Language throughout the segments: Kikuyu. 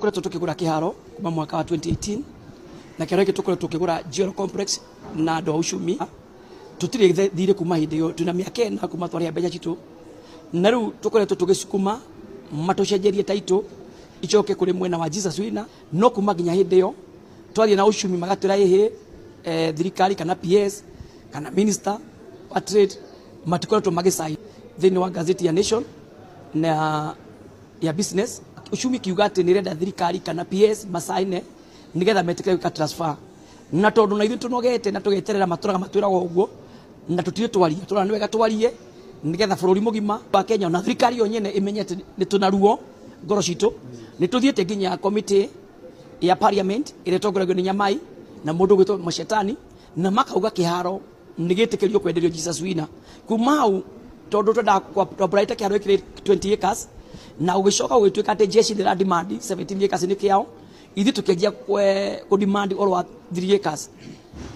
Tukoretwo tukigura kiharo kuma mwaka wa 2018 na kiharo giki tukoretwo tukigura Jewel Complex na andu a Uchumi. Tutire thire kuma hindi iyo twina miaka ena kuma twaria mbeca citu, na riu tukoretwo tugicukuma matucenjerie title icoke kuri mwena wa Jesus Winner, no kuma nginya hindi iyo twathie na Uchumi magatwira ihi thirikari kana PS kana minister wa trade matikoretwo magisign thiini wa gazeti ya Nation na ya Business. Uchumi kiuga ati nirenda thirikari kana PS masaine nigetha metikire gwika transfer, na tondu na ithuĩ tunogete na tugeterera maturaga matwiraga uguo na tutire twarie turona ni wega twarie nigetha bururi mugima wa Kenya na thirikari yo nyene imenye ati ni tuna ruo ngoro citu. Ni tuthiete nginya committee ya parliament ĩrĩa ĩtongoragio nĩ Nyamai na mũndũ ũgwĩtwo Mashetani, na makauga kĩharo nĩ gĩtĩkĩrio kwenderio Jesus Winner. Kuma hau tondu twendaga twambũraĩte kĩharo gĩkĩrĩ 20 acres na ũgĩcoka ũgĩtuĩka atĩ jeshi nĩ demand 17 acres nĩ kĩao, ithuĩ tũkĩanjia kũ demand oro wa 3 acres,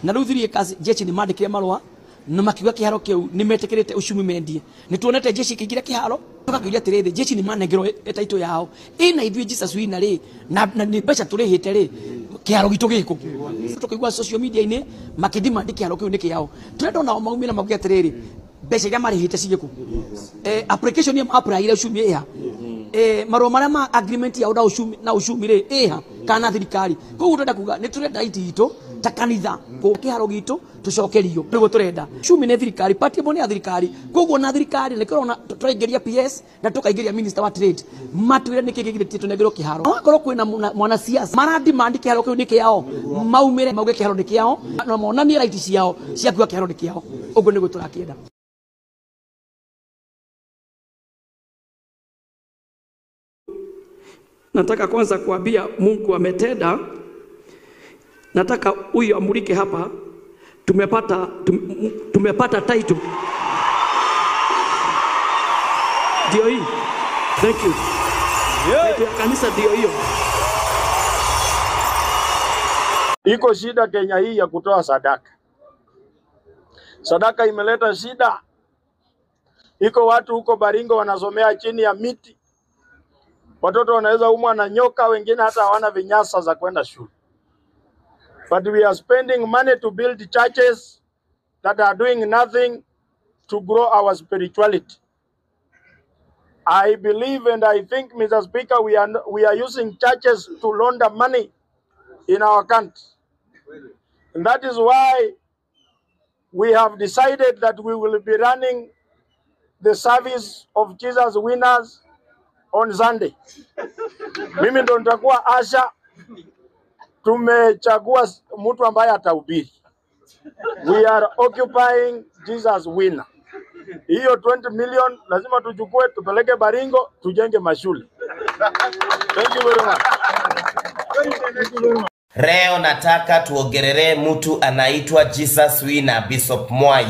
na rĩu 3 acres jeshi nĩ mandĩkire marũa na makiuga kĩharo kĩu nĩ metĩkĩrĩte Uchumi mendie. Nĩ tuonete jeshi ĩkĩingĩra kĩharo tũgakĩũria atĩrĩrĩ, jeshi nĩ manengerwo title yao ĩna ithuĩ Jesus Winner rĩ, na nĩ mbeca tũrĩhĩte rĩ, kĩharo gitũ gĩkũ? Tũkaigua social media-inĩ makĩdemand kĩharo kĩu nĩ kĩao. Tũrenda onao maumĩre mauge atĩrĩrĩ, mbeca iria marĩhĩte cigĩkũ? Application ĩyo ma-apply-ire Uchumi ĩha? Marũa marĩa ma agreement yao na Uchumi rĩ ĩha kana thirikari? Koguo tũrenda kuga nĩ tũrenda right itũ ta kanitha kĩharo gitũ tũcokerio, nĩguo tũrenda. Uchumi nĩ thirikari, party ĩmwe nĩ ya thirikari, koguo na thirikari nĩkĩo ũrona tũraingĩria PS na tũkaingĩria minister wa trade matwĩre nĩkĩ kĩgirĩtie tũnengerwo kĩharo. Wakorwo kwĩna mwanasiasa mara demand kĩharo kĩu nĩ kĩao, maumĩre mauge kĩharo nĩ kĩao na monanie right ciao cia kuga kĩharo nĩ kĩao. Ũguo nĩguo tũrakĩenda. Nataka kwanza kuambia Mungu ametenda. Nataka huyu amulike hapa. Tumepata title. Ndio hii. Thank you. Yeah. Kanisa ndio hiyo. Iko shida Kenya hii ya kutoa sadaka. Sadaka imeleta shida. Iko watu huko Baringo wanasomea chini ya miti. Watoto wanaweza umwa na nyoka, wengine hata hawana vinyasa za kwenda shule. But we are spending money to build churches that are doing nothing to grow our spirituality. I believe and I think, Mr. Speaker, we are using churches to launder money in our country. And that is why we have decided that we will be running the service of Jesus Winners on Sunday. Mimi ndo nitakuwa asha. Tumechagua mtu ambaye atahubiri. We are occupying Jesus Winner. Hiyo 20 million lazima tuchukue tupeleke Baringo tujenge mashule. Thank you very much. Leo nataka tuongelee mtu anaitwa Jesus Winner, Bishop Mwai.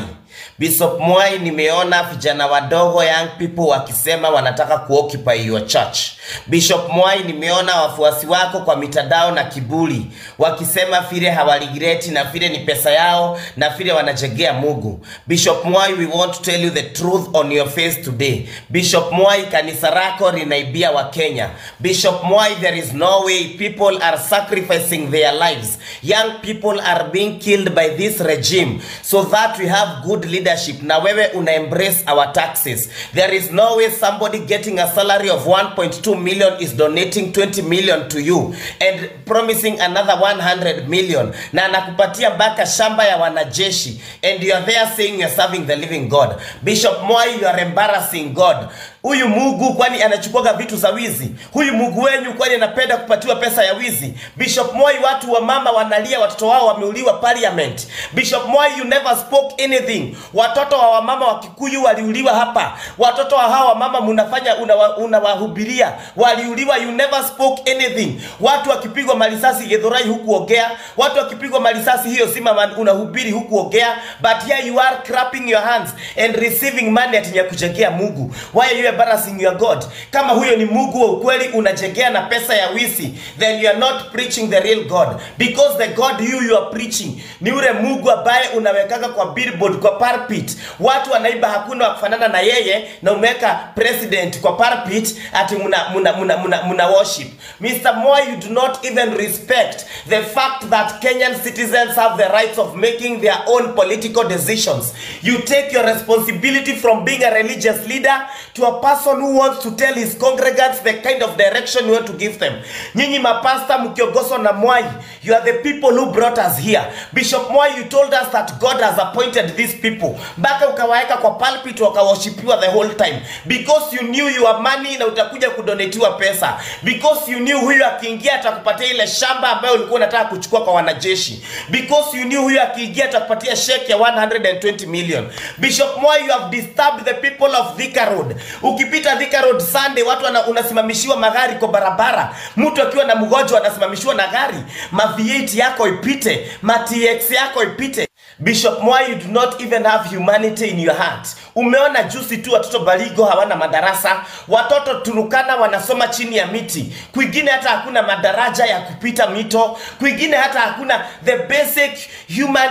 Bishop Mwai, nimeona vijana wadogo young people wakisema wanataka kuoccupy your church. Bishop Mwai, nimeona wafuasi wako kwa mitandao na kiburi wakisema vile hawaregreti na vile ni pesa yao na vile wanajegea Mungu. Bishop Mwai, we want to tell you the truth on your face today. Bishop Mwai, kanisa lako linaibia wa Kenya. Bishop Mwai, there is no way people are sacrificing their lives. Young people are being killed by this regime so that we have good leadership. Na wewe una embrace our taxes. There is no way somebody getting a salary of 1.2 million is donating 20 million to you and promising another 100 million, na anakupatia baka shamba ya wanajeshi, and you are there saying you are serving the living God. Bishop Mwai, you are embarrassing God. Huyu Mungu kwani anachukuaga vitu za wizi? Huyu Mungu wenyu kwani anapenda kupatiwa pesa ya wizi? Bishop Mwai, watu wa mama wanalia watoto wao wameuliwa parliament. Bishop Mwai, you never spoke anything. Watoto wa wamama wa Kikuyu waliuliwa hapa. Watoto wa hawa mama mnafanya unawahubiria waliuliwa, you never spoke anything. Watu wakipigwa marisasi Githurai hukuongea. Watu wakipigwa marisasi hiyo sima unahubiri hukuongea. But here you are clapping your hands and receiving money ati ya kujengea Mungu. Why are you embarrassing your God? Kama huyo ni Mungu wa ukweli unajengea na pesa ya wizi, then you are not preaching the real God, because the God you are preaching ni ule Mungu ambaye unawekaga kwa billboard, kwa pulpit, watu wanaiba, hakuna wa kufanana na yeye, na umeweka president kwa pulpit ati muna worship. Mr. Mwai, you do not even respect the fact that Kenyan citizens have the rights of making their own political decisions. You take your responsibility from being a religious leader to a person who wants to tell his congregants the kind of direction you want to give them. Nyinyi mapasta mkiongozwa na Mwai, you are the people who brought us here. Bishop Mwai, you told us that God has appointed these people. Mpaka ukawaeka kwa pulpit wakaworshipiwa the whole time, because you knew your money na utakuja kudonatiwa pesa, because you knew huyu akiingia atakupatia ile shamba ambayo ulikuwa unataka kuchukua kwa wanajeshi, because you knew huyu akiingia atakupatia sheki ya 120 million. Bishop Mwai, you have disturbed the people of Thika Road. Ukipita Thika Road Sunday, watu unasimamishiwa magari kwa barabara. Mtu akiwa na mgonjwa anasimamishiwa na gari. Ma V8 yako ipite, ma TX yako ipite. Bishop Mwai, you do not even have humanity in your heart. Umeona juzi tu watoto Baringo hawana madarasa, watoto Turukana wanasoma chini ya miti, kwingine hata hakuna madaraja ya kupita mito, kwingine hata hakuna the basic human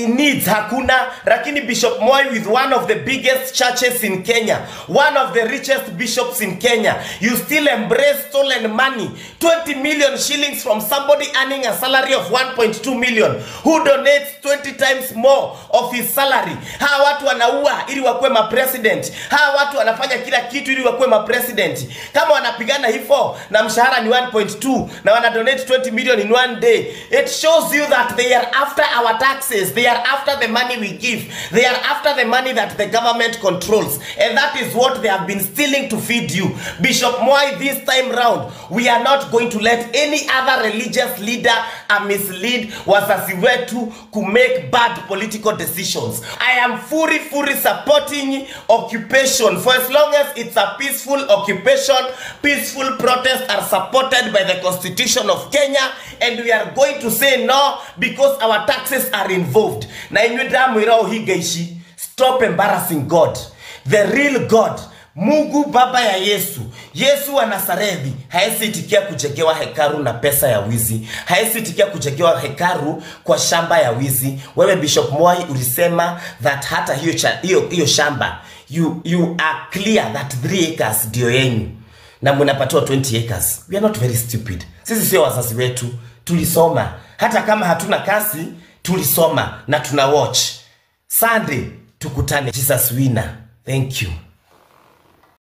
needs hakuna. Lakini Bishop Mwai, with one of the biggest churches in Kenya, one of the richest bishops in Kenya, you still embrace stolen money, 20 million shillings from somebody earning a salary of 1.2 million, who donates 20 times more of his salary. Hawa watu wanaua ili wakuwe ma president. Hawa watu wanafanya kila kitu ili wakuwe ma president. Kama wanapigana hivyo na mshahara ni 1.2 na wana donate 20 million in one day, it shows you that they are after our taxes, they are after the money we give, they are after the money that the government controls, and that is what they have been stealing to feed you. Bishop Mwai, this time round, we are not going to let any other religious leader mislead wazazi wetu ku make bad political decisions. I am fully supporting occupation for as long as it's a peaceful occupation. Peaceful protests are supported by the Constitution of Kenya, and we are going to say no because our taxes are involved. Na inywe ndamwira uhinga ici, stop embarrassing God, the real God. Mungu baba ya Yesu, Yesu wa Nazarethi, haezi itikia kujengewa hekaru na pesa ya wizi, haezi itikia kujengewa hekaru kwa shamba ya wizi. Wewe Bishop Mwai ulisema that hata hiyo shamba, you are clear that 3 acres ndio yenu na mnapatiwa 20 acres. We are not very stupid. Sisi sio wazazi wetu, tulisoma. Hata kama hatuna kasi, tulisoma na tuna watch. Sunday tukutane. Jesus winner. Thank you.